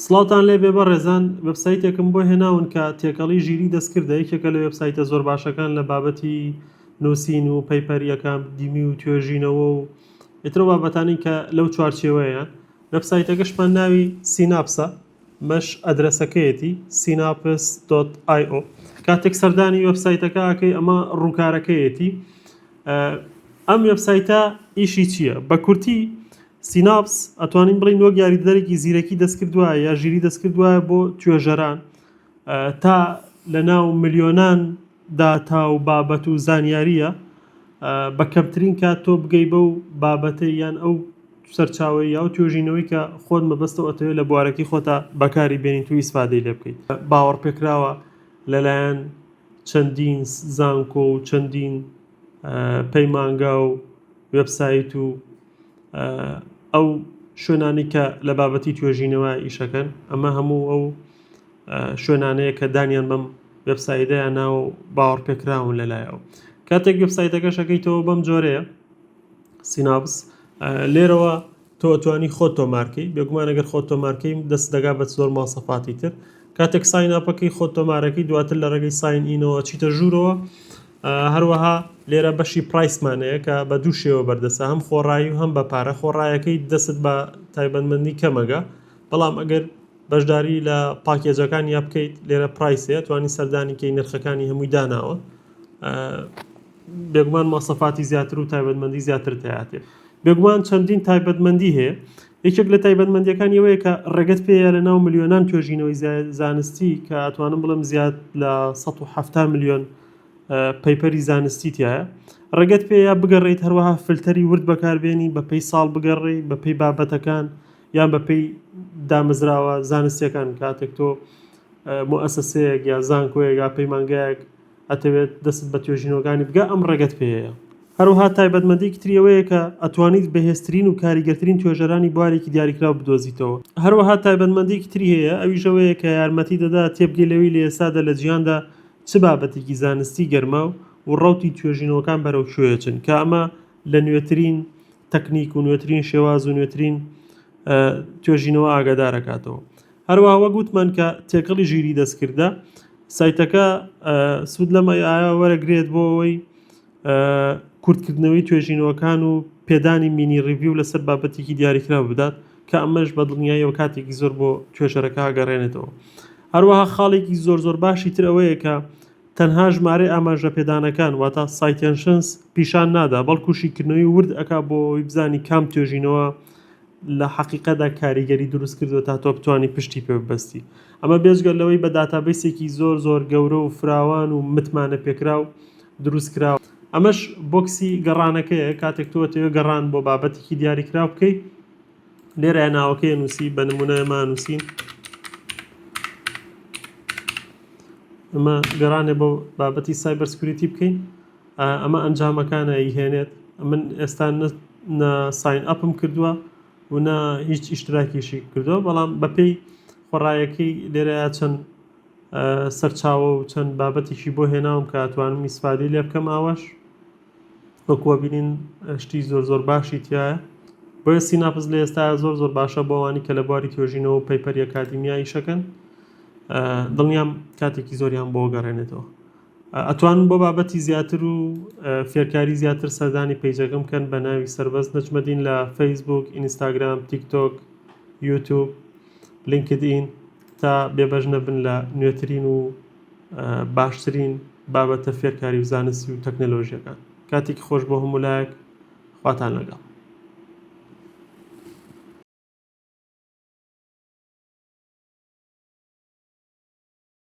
سڵاوتان لێبێ بەڕێزان وێبسایتێکم بۆ هێناون کە تێکەڵی ژیری دەستکردە یەکێکە لە وێبسایتە زۆر باشەکان لە بابەتی نووسین و paper ی ئەکادیمی و توێژینەوە و ئیتر ئەو بابەتانەی کە لەو چوارچێوەیە وێبسایتەکەشمان ناوی Scinapse ە مەش ئەدرەسەکەیەتی scinapse.io کاتێک سەردانی وێبسایتەکە ئەکەی ئەمە ڕووکارەکەیەتی ئەم وێبسایتە ئیشی چییە؟ بە کورتی Scinapse ئەتوانین بڵێین وەک یاریدەدەرێکی زیرەکی دەستکرد وایە یا ژیری دەستکرد وایە بۆ توێژەران تا لە ناو ملیۆنان داتا و بابەت و زانیاریە بە کەمترین کات تۆ بگەی بەو بابەتە یان ئەو سەرچاوەی یا و توێژینەوەی کە خۆت مەبەستەوە ئەتەوێت لە بوارەکەی خۆتا بەکاری بێنیت و ئیسفادەی لێ بکەیت باوەڕپێکراوە لەلایەن چەندین زانکۆ و چەندین پەیمانگا و وێبسایت و ئەو شوێنانەی کە لە بابەتی توێژینەوە ئیشەکەن ئەمە هەموو ئەو شوێنانەیە کە دانیان بەم وێبسایدەیان ناوە و باوەڕپێکراون لەلایەوە کاتێک وێبسایتەکەش ئەکەیتەوە بەم جۆرەیە Scinapse لێرەوە تۆ ئەتوانی خۆت تۆمارکەی بێگومان ئەگەر خۆت تۆمارکەی دەست دەگا بە زۆر مواسەفاتی تر کاتێک sign up ەکەی خۆت تۆمارەکەی دواتر لە ڕێگەی sign in ەوە چیتە ژوورەوە هەروەها لێرە بەشی price مان هەیە کە بە دوو شێوە بەردەستە هەم خۆڕایی و هەم بە پارە خۆڕایەکەی دەست بە تایبەتمەندی کەمەگە بەڵام ئەگەر بەشداری لە package ەکان یا بکەیت لێرە price هەیە توانی سەردانی کەی نرخەکانی هەمووی داناوە بێگومان ماسەفاتی زیاتر و تایبەتمەندی زیاتر تیااتێ بێگومان چەندین تایبەتمەندی هەیە یەکێک لە تایبەتمەندیەکانی ئەوەیە کە ڕێگەت پێیە لە ناو ملیۆنان توێژینەوەی زانستی کە ئەتوانم بڵێم زیاد لە 170 ملیۆن paper ی زانستی تایە ڕێگەت پێیە بگەڕیت هەروەها فلتەری ورد بەکاربێنی بە پێی ساڵ بگەڕی بە پێی بابەتەکان یان بە پێی دامەزراوە زانستیەکان کاتێک تۆ موئەسەسەیەک یا زانکۆیەک یا پەیمانگایەک ئەتەوێت دەستت بە توێژینەوەکانی بگا ئەم ڕێگەت پێیە. هەروەها تایبەتمەندیەکی تری ئەوەیە کە ئەتوانیت بەهێزترین و کاریگەرترین توێژەرانی بوارێکی دیاریکراو بدۆزیتەوە. هەروەها تایبەتمەندیەکی تری هەیە ئەویش ئەوەیە کە یارمەتی دەدا تێبگەی لەوەی لە ئێستادا لە جیهاندا چ بابەتێکی زانستی گەرمە و ڕەوتی توێژینەوەکان بەرەو کوێ ئەچن کە ئەمە لە نوێترین تەکنیک و نوێترین شێواز و نوێترین توێژینەوە ئاگادارەکاتەوە. هەروەها وەک وتمان کە تێکەڵی ژیری دەستکردە سایتەکە سوود لەم AI وەرەگرێت بۆ ئەوەی کورتکردنەوەی توێژینەوەکان و پێدانی mini review لەسەر بابەتێکی دیاریکراو بدات کە ئەمەش بە دڵنیاییەوە کاتێکی زۆر بۆ توێژەرەکە ئەگەڕێنێتەوە هەروەها خاڵێکی زۆر زۆر باشی تر ئەوەیە کە تەنها ژمارەی ئاماژە پێدانەکان واتە citations پیشان نادا بەڵکو شیکردنەوەی ورد ئەکا بۆ ئەوەی بزانی کام توێژینەوە لە حەقیقەتدا کاریگەری دروست کردووە تا تۆ بتوانی پشتی پێ ببەستی ئەمە بێجگە لەوەی بە database ێکی زۆر زۆر گەورە و فراوان و متمانە پێکراو دروست کراوە ئەمەش box ی گەڕانەکەیە کاتێک تۆ ئەتەوێت گەڕان بۆ بابەتێکی دیاریکراو بکەیت لێرە ناوەکەی نووسی بە نمونە ئێمە نووسین ئەمە گەڕانێ بۆ بابەتی cyber security بکەین ئەمە ئەنجامەکانە ئەیهێنێت من ئێستا نە sign up م کردووە و نە هیچ ئیشتراکیشی کردووە بەڵام بەپێی خۆڕایەکەی لێرە چەند سەرچاوە و چەند بابەتێکی بۆ هێناوم کە ئەتوانم ئیسفادەی لێ بکەم ئاواش وەکووە بینین شتی زۆر زۆر باشی تایە بۆیە Scinapse لە ئێستا زۆر زۆر باشە بۆ ئەوانی کە لە بواری توێژینەوە و paper ی ئەکادیمیا ئیشەکەن دڵنیام کاتێکی زۆریان بۆ گەڕێنێتەوە ئەتوانن بۆ بابەتی زیاتر و فێرکاری زیاتر سەردانی page ەکەم بکەن بە ناوی سەربەست نەجمەدین لە فەیسبوک، ئینستاگرام، تیکتۆک، یوتوب، لینکدئین تا بێبەش نەبن لە نوێترین و باشترین بابەتە فێرکاری و زانستی و تەکنەلۆژیەکان. کاتێکی خۆش بۆ هەموو لایەک خواتان لەگەڵ.